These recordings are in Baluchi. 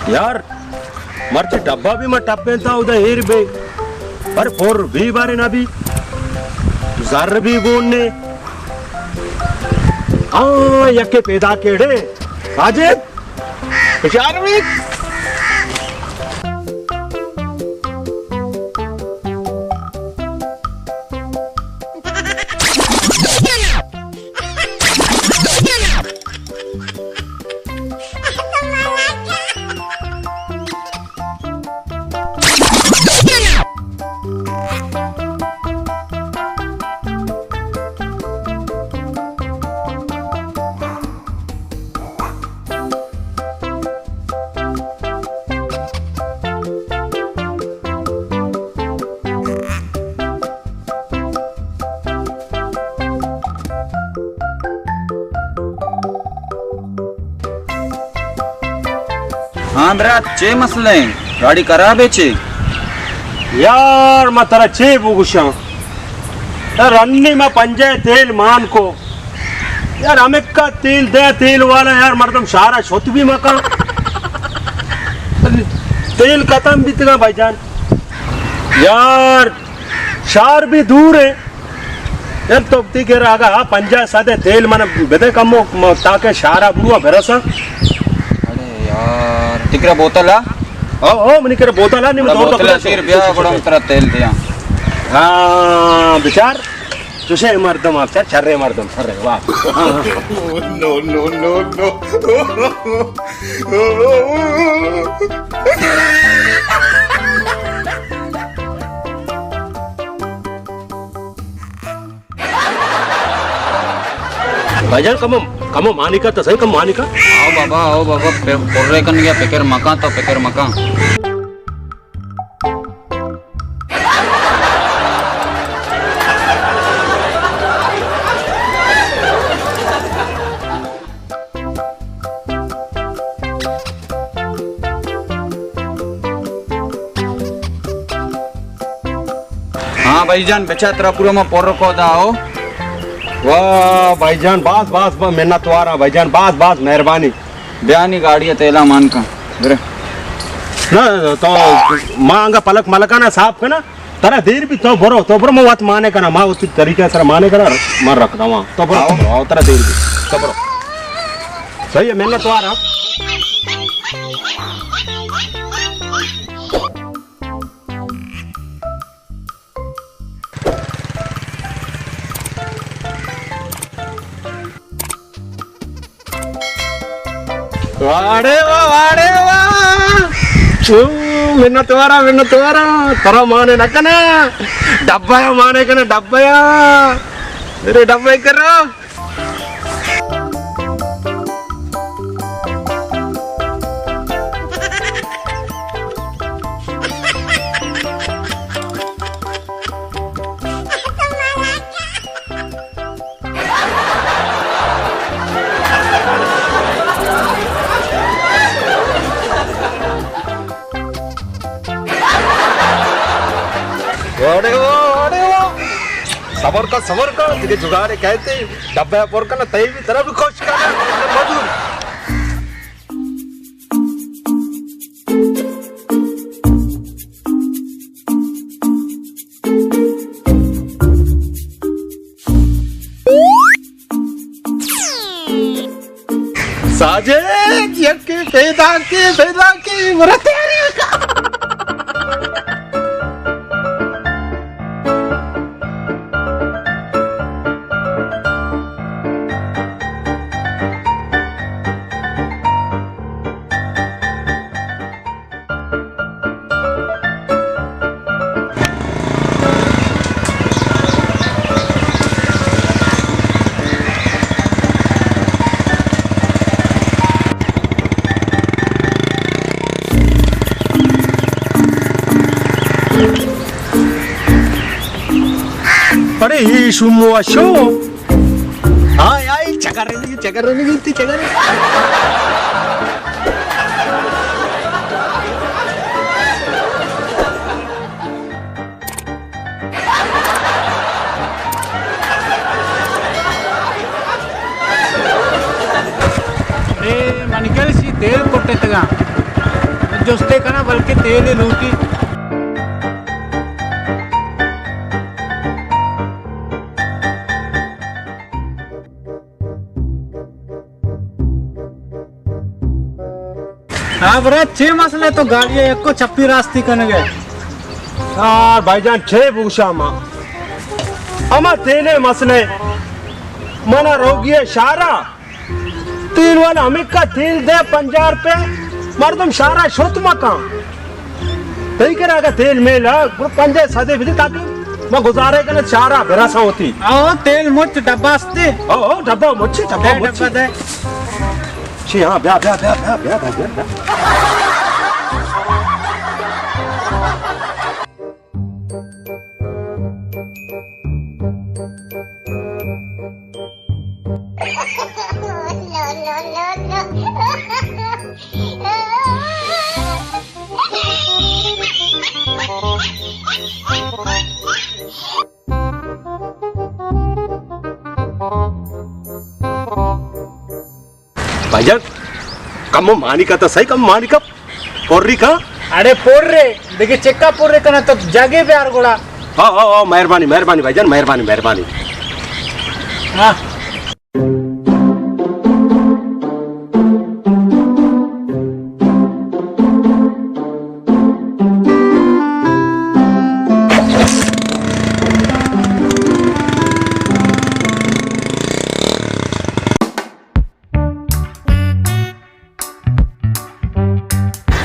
یار، مرچی ڈبہ بھی ما ٹپینتا ادا ایر بے۔ پر پر بھی بارے نہ بھی۔ زر بھی گون نے۔ آ، یکے پیدا کیڑے۔ ساجد، بچار بھی۔ ہاں برات، چے مسئلہ ایں؟ گاڑی خراب ایں چے؟ یار، ما ترا چے بگوشاں؟ یار، رنی ما پنجاہ تیل مان کو۔ یار، ہمکا تیل دے، تیل والا، یار، مردم شہرا شت بھی مکان۔ تیل ختم بیتگا بھائی جان۔ یار، شہر بھی دور ایں۔ یار، تو تی کرا اگا پنجاہ سد تیل من بدے کمو، م-، تاکہ شہرا بروا برساں۔ اڑے یار، تی کرا بوتل ایں؟ او، او، منی کرا بوتل ایں، نی من گڑا دور بوتل تک تیر بیا، گڑا من ترا تیل دیاں۔ ہاں، بچار، چوشے مردم آپ، چر-، چرے مردم، چرے، واہ۔ ہاں، ہاں۔ نو، نو، نو، نو۔ بھائی جان، کمو، کمو مانیکا تو صحیح، کمو مانیکا۔ آؤ بابا، آؤ بابا، پہ-، پرے کن گیا، فکر مکان تو، فکر مکان۔ ہاں بھائی جان، بچا ترا پورا ما پر کو دا ہو۔ واہ بھائی جان، باز باز با-، منت وارا بھائی جان، باز باز مہربانی۔ بیانی گاڑی تیلا مان کا۔ برے۔ نہ، تو ما انگا پلک ملکانا صاف کنا۔ ترا دیر بھی، تو برو، تو برو، ما وت مانے کنا، ما وتی طریقہ سر مانے کنا، ما رکھ دوا۔ تو برو، آؤ۔ تو برو، آؤ، ترا دیر بھی، تو برو۔ صحیح ہے، منت وارا۔ واڑے واہ، واڑے واہ۔ او، منت وارا، منت وارا۔ ترا مانے نہ کنا۔ ڈبہ یا مانے کنا، ڈبہ یا۔ میرے ڈبہ کرو۔ اڑے واہ، اڑے واہ۔ صبر کر، صبر کر، تیرے جگاڑے کہتے، ڈبہ پر کرنا، تئی بھی طرف خوش کرنا، مزدور۔ ساجد، یکے پیدا کے، پیدا کے، مرا تیاری کا۔ اڑے، اے شومو اشو۔ ہاں، آئی، چکر رہی، چکر رہی، چکر۔ اے منی گل سی تیل کٹتگاں۔ کہ تیل لوٹی۔ ہاں برا، چے مسئلہ تو گاڑی ہے، یکو چپی راستی کنگے؟ یار بھائی جان، چے بوشاں ما؟ اما تیلے مسئلہ، منا روگی ہے شارا، تیل والا ہمکا تیل دے پنجاہ روپے، مردم شارا شت مکان۔ تئی کرا اگہ تیل میل ء، گڑا پنجاہ سدے بدے تاکہ ما گزارے کنت شہر ء برساں وتی۔ او، تیل مچ ڈبہ استے؟ او، او، ڈبہ مچ، ڈبہ دے، مچ۔ ڈبہ دے۔ چی، ہاں، بیا، بیا۔ بھائی جان، کمو مانی کا تو صحیح، کم مانی کا پوری کا۔ اڑے پور رے، دیکھے چکا پور رے کنا تو جاگے بیار گوڑا۔ ہاں، ہاں، ہاں، مہربانی، مہربانی بھائی جان، مہربانی، مہربانی۔ ہاں۔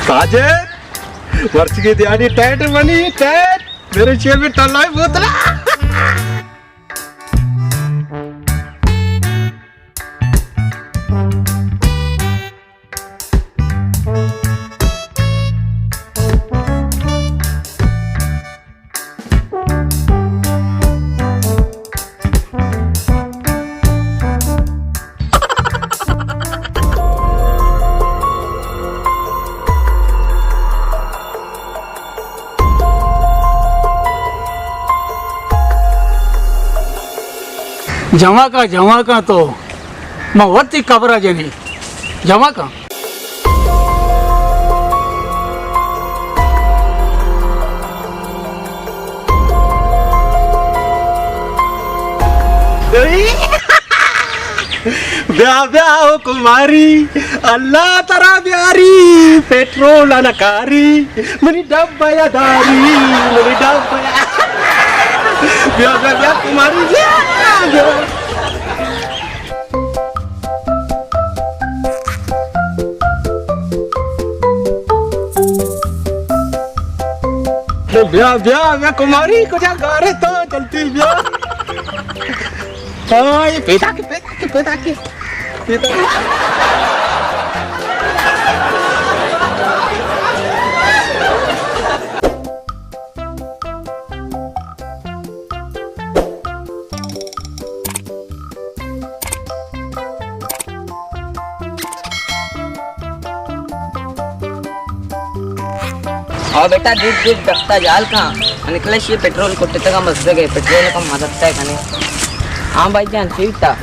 ساجد، مرچی کی دیانی ٹائٹ منی، ٹائٹ۔ میرے چیئر میں ٹلائی بوتلا۔ جمع کا، جمع کا تو۔ من وتی قبر ء جنی۔ جمع کن۔ بیا بیا او کماری، اللہ ترا بیاری، پیٹرول نہ کاری، منی ڈبہ یا داری، منی ڈبہ یا۔ بیا، بیا، بیا، کماری، بیا، بیا۔ بیا، بیا، بیا، کماری، کجا گارے تو، جلدی بیا۔ ہاں، یہ پیدا کے، پیدا کے، پیدا کے۔ پیدا کے۔ او بیٹا، دید دید دستا جال کن، انکلش یہ پٹرول کٹتگا مزدگے، پٹرول کم مدد تے کنے۔ ہاں بھائی جان، ٹھیک تھا۔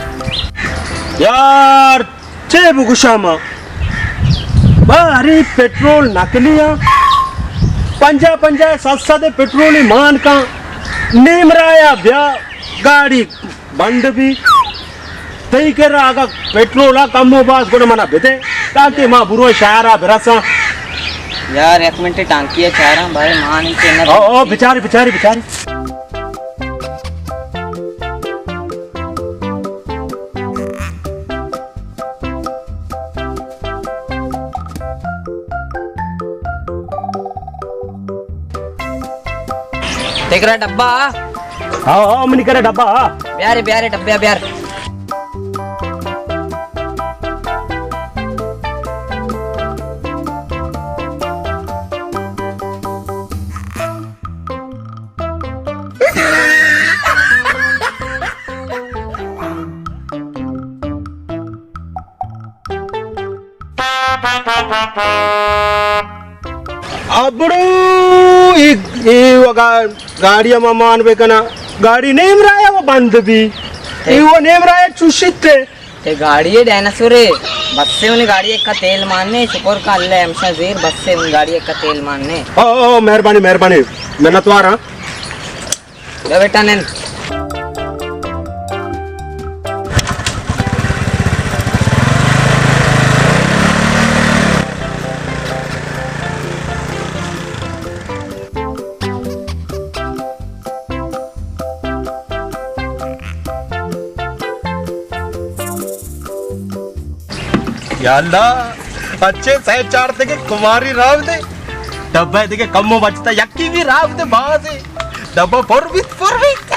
یار، چے بگوشاں ما؟ باری پٹرول نقلی آں۔ پنجاہ پنجاہ، سد سد پٹرول مان کن۔ نیم رایا بیا گاڑی بند بی۔ تئی کرا اگا پٹرول آ کم و باز گڑا منا بدے، تاکہ ما برو شہر آ برساں۔ یار، یک منٹ ٹانکی آ چاراں، بھائی مان انت نہ۔ او، او، بچاری، بچاری، بچاری۔ تئی کرا ڈبہ؟ ہاں، ہاں، منی کرا ڈبہ، ہاں۔ بیارے، بیارے، ڈبہ بیار۔ ابڑو، اے، اے وگا گاڑی ہم مان بکنا، گاڑی نیم رایا و بند بی، اے و نیم رایا چوشیت۔ اے گاڑی ءِ ڈائناسور ءِ، بس ءَ منی گاڑی ءَ ایک کا تیل ماننے، شکر کا اللہ ہمیشہ زیر، بس ءَ منی گاڑی ءَ ایک کا تیل ماننے۔ او، او، او، مہربانی، مہربانی، منتوار ہاں۔ لے بیٹا نند۔ یا اللہ، اچھے سہ چار دگہ کماری راو دے۔ ڈبہ دگہ کمو بچتا، یکی بھی راو دے بازے۔ ڈبہ پر بیت، پر بیت۔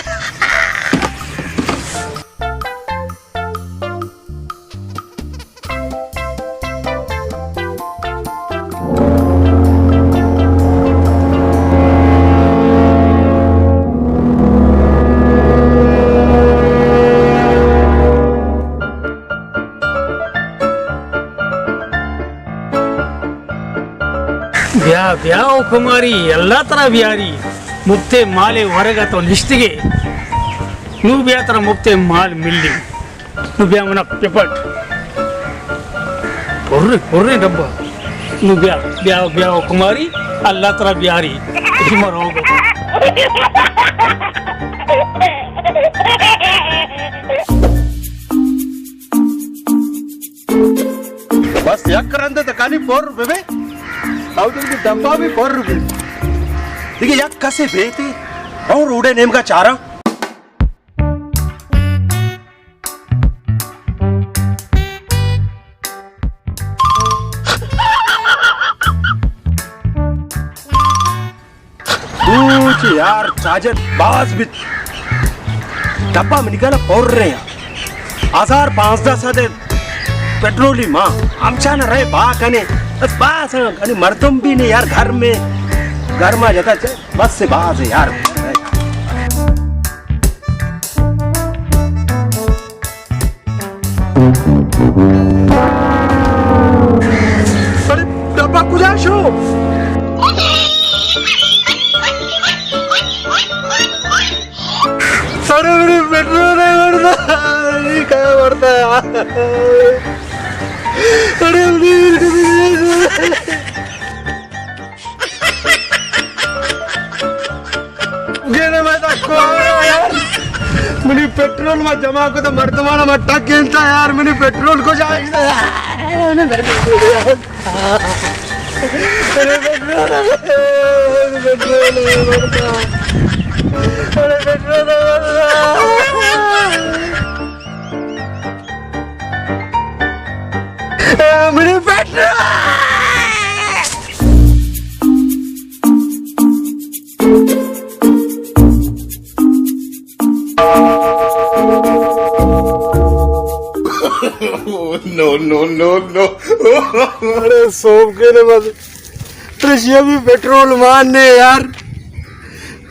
بیا، بیا او کماری، اللہ ترا بیاری۔ مپتے مالے ورگا تو نشتگے۔ نو بیا ترا مپتے مال ملی۔ نو بیا منا پپٹ۔ پرے، پرے ڈبہ۔ نو بیا، بیا، بیا او کماری، اللہ ترا بیاری۔ اے مرو گو۔ بس یک رندے تکانی پر ببے۔ او دگہ ڈبہ بھی پر بی۔ دگہ یک کسے بیتے۔ اور روڈے نیمگا چاراں۔ اوچ یار، چارجر باز بیت۔ ڈبہ منی کنا پر رہے ہیں۔ ہزار پانزدہ سد پٹرولی ماں ہمچان رہے با کنے۔ بس باز ہیں، یعنی مردم بھی نہیں یار گھر میں۔ گھر میں جتا چے، بس سے باز ہے یار۔ ارے، ڈبہ کجا شو؟ ارے، ارے، پٹرول نہیں بڑھتا۔ یہ کیا بڑھتا ہے یار؟ ارے، ارے، ارے، ارے۔ گینے میں تو کوڑا یار۔ منی پٹرول ما جمع کو تو مردمانا ما ٹک گینتا یار، منی پٹرول کو جائے۔ ارے پٹرول، پٹرول، ارے پٹرول۔ منی پٹرول۔ نو، نو، نو، نو۔ ارے سوب کے نے بس۔ تو شیئے بھی پٹرول مان نے یار۔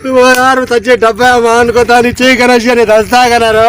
وہ یار، تجھے ڈبہ مان کو تانی چے کرا، شیئے نے دستا کرا رو۔